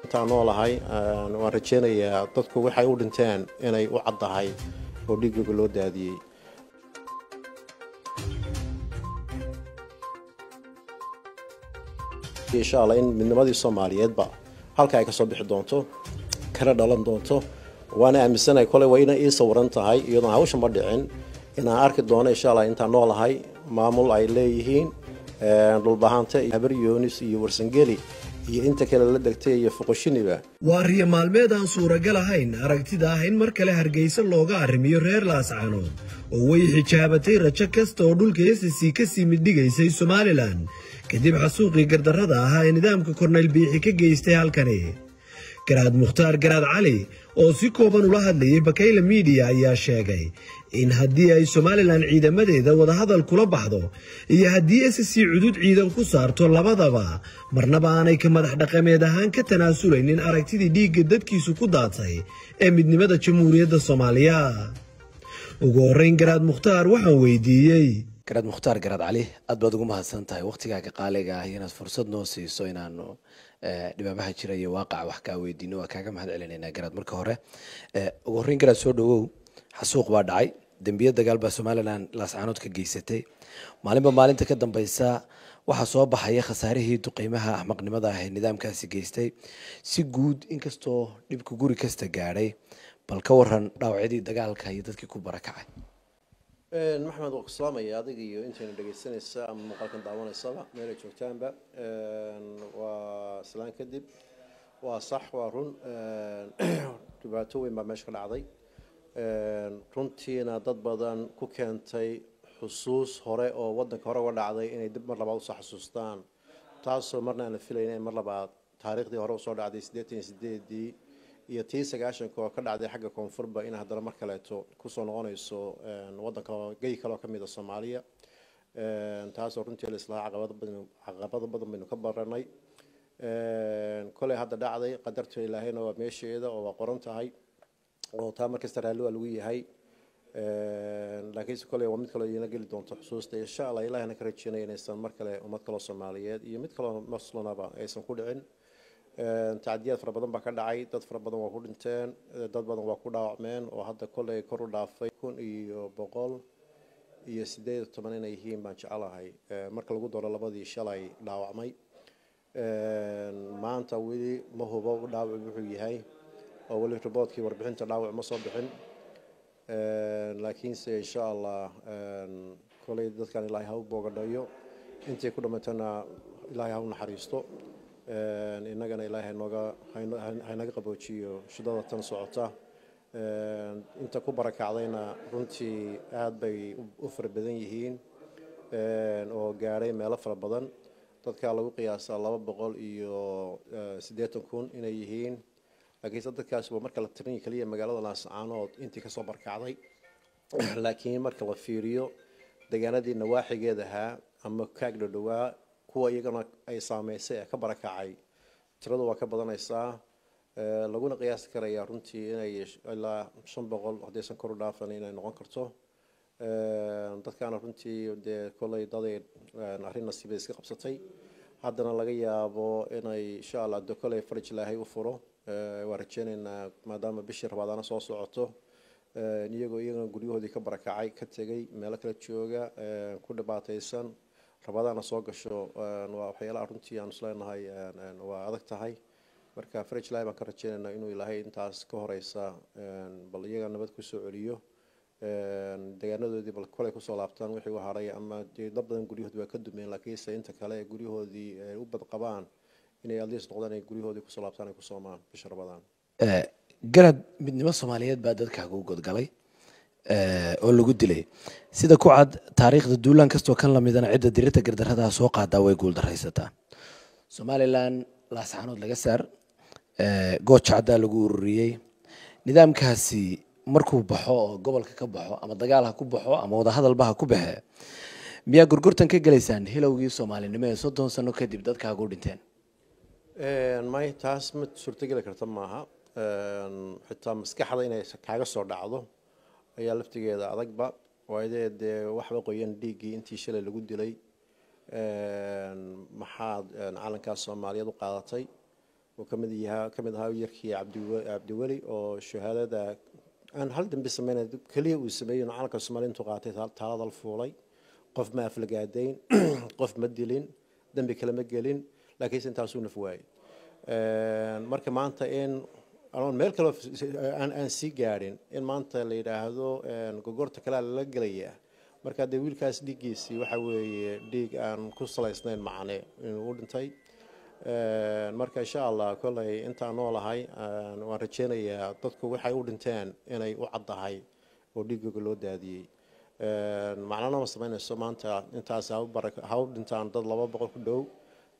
Intaan noolahay waan rajeynayaa dadku waxay u dhinteen inay u caddahay oo dhiiggooga loo daadiyey. Insha Allah in midnimadii Soomaaliyeedba halka ay kasoo bixi doonto kana dhalan doonto, waana aaminsanahay. Koley waa inay ii sawiran tahay iyadoon hawsha ma dhicin inaan arki doono insha Allah intaan noolahay maamul ay leeyihiin Dhulbahante, Habar Yoonis iyo Warsangeli iyo inta kale la degtay iyo Fuqoshiniba. Waa riyo maalmeed aan suuragal ahayn aragtida ah in mar kale Hargeysa looga arrimiyo reer Laascaanood, oo way xijaabatay rajo kasta oo dhulka SSC ka sii middhigaysay Somalilan kadib xasuuqii gardarrada ahaa ee nidaamka Korneyl Biixi ka geystay halkani. Garaad Mukhtaar Garaad Cali oo si kooban ula hadlayay Bakayla Miidiya ayaa sheegay in haddii ay Somalilan ciidamadeeda wadahadal kula baxdo iyo haddii SSC cudud ciidan ku saarto labadaba, marnaba aanay ka madax dhaqameed ahaan ka tanaasulaynin aragtidii dhiigga dadkiisu ku daatay ee midnimada Jamhuuriyadda Soomaaliya. Ugu horreyn Garaad Mukhtaar waxaan weydiiyey. Garaad Mukhtaar Garaad Cali, aad baad ugu mahadsan tahay wakhtigaaga qaaliga ah inaad fursad noo siiso inaanu dhibaabaha jira iyo waaqaca wax kaa weydiino. Waa kaaga mahad celinaynaa, Garaad. Marka hore, ugu horreyn, Garaad, soo dhawow. Xasuuq baa dhacay, dembiyo dagaal baa Somalilan Laascaanood ka geysatay. Maalinba maalinta ka dambeysa waxaa soo baxaya khasaarihii duqeymaha axmaqnimada ah ee nidaamkaasi geystay. Si guud, inkastoo dhibku guri kasta gaadhay, bal ka waran dhaawacyadii dagaalka iyo dadkii ku barakacay? Maxamed, waa ku salaamaya adiga iyo intayna dhegaysanaysa ama muuqaalkan daawanaysaba meelay joogtaanba. Waa islaan kadib, waa sax, waa run, dhibaato weyn baa meesha ka dhacday, runtiina dad badan ku keentay xusuus hore oo waddanka hore uga dhacday inay dib mar labaad usoo xasuustaan, taasoo marna aan la filayn in mar labaad taariikhdii hore usoo dhacday 88-dii iyo tii 90-ka oo ka dhacday xagga koonfurba in haddana mar kaleeto kusoo noqonayso waddan kaleo gey kaleoo kamid a Soomaaliya, taasoo runtii la islahaa caqabado badan baynu ka baranay. Koley hadda dhacday, qadarta Ilaahayna waa meesheeda oo waa qoran tahay oo taa markasta raalli waa lagu yahay, laakiinse koley waa mid kaloo idiina geli doonto xusuusta insha Allah. Ilahina ka rajeynaya inaysan mar kale ummad kaloo Soomaaliyeed iyo mid kaloo muslimaba aysan ku dhicin. Tacdiyaad fara badan baa ka dhacay, dad fara badan waa ku dhinteen, dad badan waa ku dhaawacmeen, oo hadda koley kor u dhaafay 1118 inay yihiin baan jecelahay marka lagu daro labadii shalay dhaawacmay. Maanta weli ma hubo dhaawac wuxuu yahay oo weli riboodkii warbixinta dhaawac ma soo bixin, laakiinse insha Allah koley dadkan Ilaahay ha u boogadhayo, intay ku dhammaytana Ilaahay ha u naxariisto, innagana Ilaahay hanooga haynaga qaboojiyo shidada tan socota. Inta ku barakacdayna runtii aada bay u fara badan yihiin oo gaadhay meelo fara badan. Dadkaa lagu qiyaasaa 280,000 inay yihiin, laakiinse dadkaasi waa marka la tirin keliya magaalada Laascaanood intii kasoo barakacday, laakiin marka la fiiriyo deegaanadii nawaaxigeed ahaa ama kaag dhadhowaa kuwa iyagana ay saameysay ee ka barakacay, tiradu waa ka badanaysaa, laguna qiyaasi karayaa runtii inay ilaa 500 haddaysan kor u dhaafan inay noqon karto. Dadkaana runtii dee kolley daday arrin nasiibay iska qabsatay, haddana laga yaabo inay insha Allah de kolley faraj Ilaahay u furo. Waa rajeynaynaa maadaama bishii Rabadaana soo socoto, iyagoo iyagana guryahoodii ka barakacay, ka tegay, meelo kala jooga, ku dhibaataysan, Rabadaana soo gasho, waa waxyaalaha runtii aan isleenahay waa adag tahay. Marka faraj Ilaahay baan ka rajeynaynaa inuu Ilaahay intaas ka horeysa bal iyaga nabad kusoo celiyo deegaanadoodii, bal kolay kusoo laabtaan wixii u haray, ama dee dad badan guryahoodii waa ka dumeen, laakiinse inta kale ee guryahoodii ay u badqabaan inay at least noqdaan ay guryahoodii kusoo laabtaan, ay ku soomaan bisha Rabadaan. Garad, midnimo Soomaaliyeed baa dadkaaga u godgalay oo lagu dilay. Sida ku cad taariikhda, duulaan kastoo kan lamidana cidda dirirta gardarradaa soo qaadaa way guuldaraysataa. Somalilan Laascaanood laga saar, Gooja Caddaa lagu ururiyey. Nidaamkaasi markuu baxo oo gobolka ka baxo, ama dagaal ha ku baxo ama wadahadalba ha ku baxe, miyaa gorgortan ka gelaysaan hilowgii Soomaalinimo ee 30 sano kadib dadkaagu u dhinteen? May, taas ma suurtogeli karta maaha. Xitaa maskaxda inay kaaga soo dhacdo ayaa laftigeeda adagba, waayadee dee waxba qoyan dhiiggii intii shalay lagu dilay. Maxaad calankaas Soomaaliyeed u qaadatay? Uu kamid yahaa, kamid ahaa yarkii Cabdiweli oo shahaadada aan hal dambi sameynay, keliya uu sameeyey inuu calanka Soomaaliya intuu qaatay taalada la fuulay. Qof ma aflagaadayn, qof ma dilin, dembi kale ma gelin, laakiinse intaasuu naf waayey. Marka maanta in anoon meel kaleo aan sii gaadhin, in maanta la yidhaahdo gogorta kalea lala gelayaa, marka dee wiilkaas dhiiggiisii waxa weeye dhiig aan ku salaysnayn macne inuu u dhintay. Marka insha Allah kolley intaan noolahay waan rajeynayaa dadku waxay u dhinteen inay u caddahay oo dhiiggooga loo daadiyey. Macnana ma samaynayso maanta intaas ha u dhintaan dad 200 ku dhow,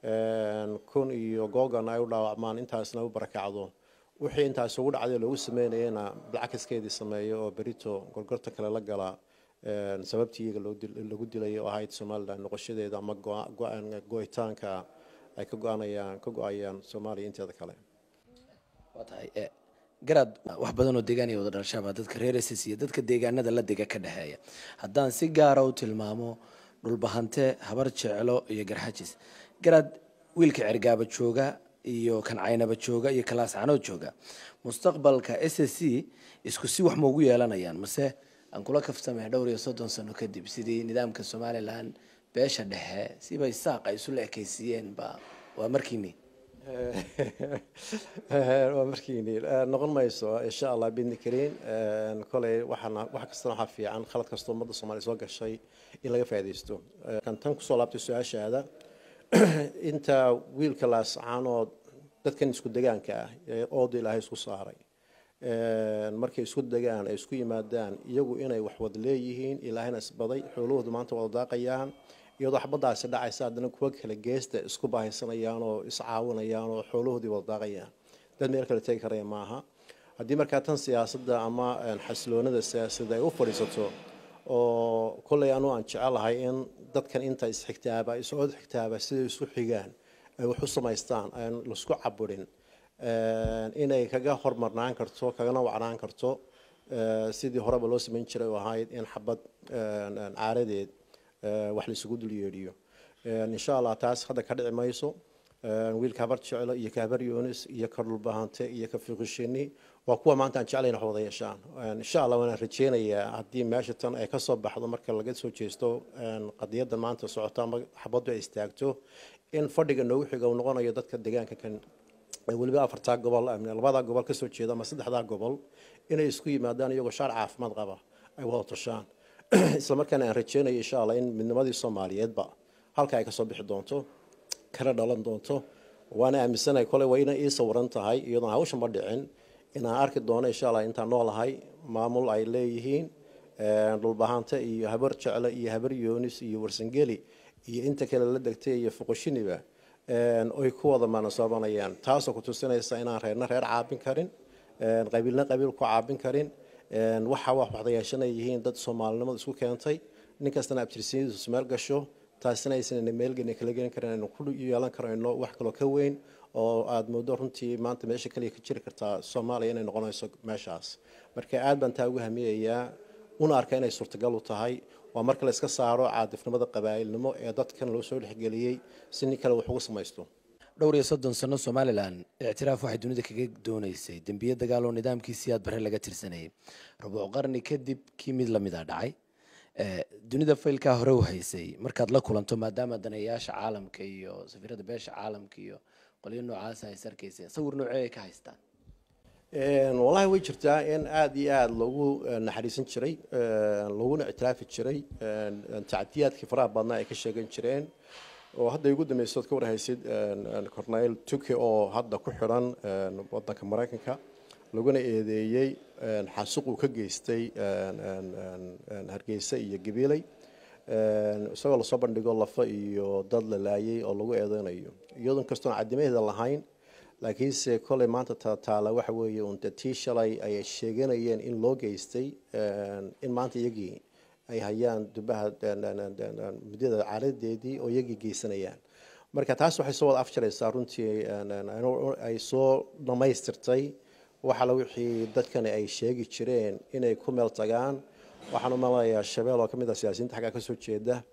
1000 iyo googan ay u dhaawacmaan, intaasna u barakacdo. Wixii intaas ugu dhacday loogu sameynayana bilcakiskeedii sameeyo oo berito gorgorta kale la gala sababtii iyaga lagu dilay oo ahayd Somaliland noqoshadeeda ama go-itaanka ay ka go-anayaan, ka go-ayaan Soomaaliya inteeda kale. Waa tahay, Garaad. Wax badan oo deegaan iyo wada dhalashaabaa dadka reer SSC iyo dadka deegaanada la dega ka dhexeeya. Haddaan si gaara u tilmaamo Dhulbahante, Habar Jeclo iyo Garxajis, Garaad, wiilka Cergaaba jooga iyo kan Caynaba jooga iyo Kalaascanood jooga mustaqbalka SSC isku si wax ma ugu yeelanayaan, mase aan kula kaftamay dhowr iyo soddon sano kadib sidii nidaamka Somaliland beesha dhexe sibay saaq ay isu la ekaysiiyeen ba waa markiini? Waa markiini noqon mayso, insha Allah bidni kariin. Koley waxaana wax kastana waxaa fiican khalad kastoo ummadda Soomaaliya soo gashay in laga faa'iidaysto. Kan tan kusoo laabtay su-aashaada, inta wiilka Laascaanood, dadkan isku degaanka ah ee ooda Ilaahay isku saaray, markay isku degaan ay isku yimaadaan iyagu inay wax wada leeyihiin, Ilaahayna isbaday, xoolahoodu maanta wada daaqayaan, iyadoo xabadaasi dhacaysa haddana kuwa kale geesta isku bahaysanayaan oo iscaawinayaan oo xoolahoodii wada daaqayaan, dad meel kale tegi karaya maaha. Haddii markaa tan siyaasadda ama xasiloonada siyaasadda ay u fadhiisato, oo kolley anuu aan jecelahay in dadkan inta isxigtaaba is-ood xigtaaba siday isu xigaan ay wax u samaystaan, aan laisku caburin, inay kaga hormarnaan karto kagana wacnaan karto sidii horeba loo samayn jiray oo ahayd in xabad caaradeed wax laisugu dul yeedhiyo. Insha Allah taas hadda ka dhici mayso. Wiilka Habar Jeclo iyo ka Habar Yunis iyo ka Dhulbahante iyo ka Fiqishini waa kuwa maanta aan jeclayn wax wada yeeshaan, insha Allah. Waana rajeynayaa haddii meesha tan ay kasoo baxdo, marka laga soo jeesto qadiyadda maanta socota ama xabaddu ay istaagto, in fadhiga noogu xiga uu noqonayo dadka deegaanka kan weliba afartaa gobol, labadaa gobol kasoo jeeda ama saddexdaa gobol, inay isku yimaadaan iyagoo shaar caafimaad qaba ay wada tashaan. Isla markaana aan rajeynayo insha Allah in midnimadii Soomaaliyeedba halka ay kasoo bixi doonto kana dhalan doonto. Waana aaminsanahay koley, waa inay ii sawiran tahay iyadoon hawsha ma dhicin, inaan arki doono insha Allah intaan noolahay maamul ay leeyihiin Dhulbahante iyo Habar Jecle iyo Habar Yoonis iyo Warsangeli iyo inta kale la degtay iyo Fuqoshiniba oy ku wada maanasoobanayaan, taasoo ku tusinaysa inaan reerna reer caabin karin, qabiilna qabiil ku caabin karin. Waxa wax waxdayaashanay yihiin dad Soomaalinimada isku keentay, nin kastana abtirsiinadiisu meel gasho, taasina aysan meelgena kala gelin karin, aynu ku yeelan karayno wax kaloo ka weyn oo aada moodo runtii maanta meesha kaliya ka jiri kartaa Soomaaliya inay noqonayso meeshaas. Marka aad baan taa ugu hamiyayaa una arka inay suurtagal u tahay, waa marka la iska saaro caadifnimada qabaa'ilnimo ee dadkan loo soo dhexgeliyey si nin kale wax ugu samaysto. Dhowr iyo soddon sano Somalilan ictiraaf waxay dunida kaga dooneysay dembiye dagaal oo nidaamkii Siyaad Barre laga tirsanayay. Rubuc qarni kadib kii mid lamid a dhacay. Dunida faylkaa hore u haysay markaad la kulanto, maadaama daneeyaasha caalamka iyo safiirada beesha caalamka iyo qolyo noocaasa ay sarkayseen, sawir noocee ay ka haystaan? Wallahi way jirtaa in aada iyo aada loogu naxariisan jiray, looguna ictiraafi jiray tacdiyaadkii faraha badnaa ay ka sheegan jireen, oo hadda ugu dambaysood ka warhaysid Cornel Tuke oo hadda ku xiran wadanka Maraykanka, laguna eedeeyey xasuuq uu ka geystay Hargeysa iyo Gabiley, isagoo lasoo bandhigo lafa iyo dad la laayay oo lagu eedeynayo, iyadoo inkastoon cadimaheeda lahayn. Laakiinse koley maanta taala waxa weeye unte tii shalay ay sheeganayeen in loo geystay in maanta iyagii ay hayaan dubaha muddada caaradeedii oo iyagii geysanayaan. Marka taas waxay soo wada afjaraysaa runtii, ay soo dhammaystirtay waxala wixii dadkani ay sheegi jireen inay ku meel tagaan. Waxaan u malanayaa Shabeel oo ka mid ah siyaasiyiinta xaggaa kasoo jeeda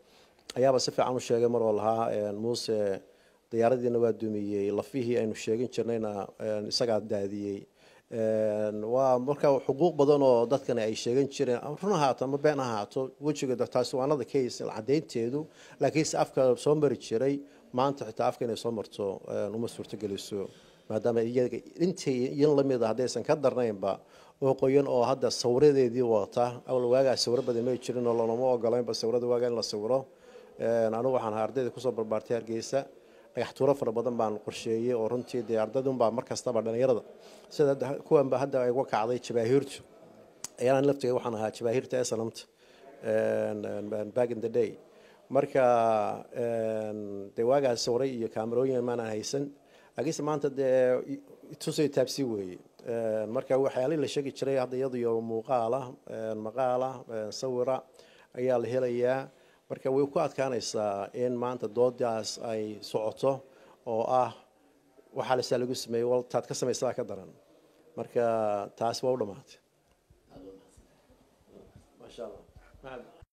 Ayaaba si fiican u sheegay mar oo lahaa Muuse diyaaradiina waa dumiyey, lafihii aynu sheegin jirnayna isagaa daadiyey. Waa marka xuquuq badan oo dadkani ay sheegan jireen, run ahaato ama been ahaato, wejiga taasi waa another case caddaynteedu, laakiinse afka soo mari jiray. Maanta xitaa afka inay soo marto uma suurtogeliso, maadaama iyaga intay in lamid a haddaysan ka darnaynba oo qoyan oo hadda sawiradeedii wata. Awal waagaa sawiro badan may jirin oo loolama ogolaynba sawirada waagaa in la sawiro. Anigu waxaan ahaa ardayda kusoo barbaartay Hargeysa. Dhagax tuuro fara badan baan qorsheeyey oo runtii dee ardaydunbaa mar kastaba dhalinyarada sida kuwanba hadda ay uga kacday jabaahiirtu ayaan laftiga waxaan ahaa jabaahiirta ee sanamta back in the day. Marka dee waagaas sawiray iyo kaamarooyin maanaan haysan, laakiinse maanta dee tusay taabsi weeye. Marka waxyaalihii la sheegi jiray hadda iyada iyo muuqaala, maqaala, sawira ayaa la helayaa. Marka way ku adkaanaysaa in maanta doodaas ay socoto oo ah waxaa lasaa lagu sameeyey. Wal taad ka samaysaa ka daran. Marka taas waa u dhamaatay, maasha Allah.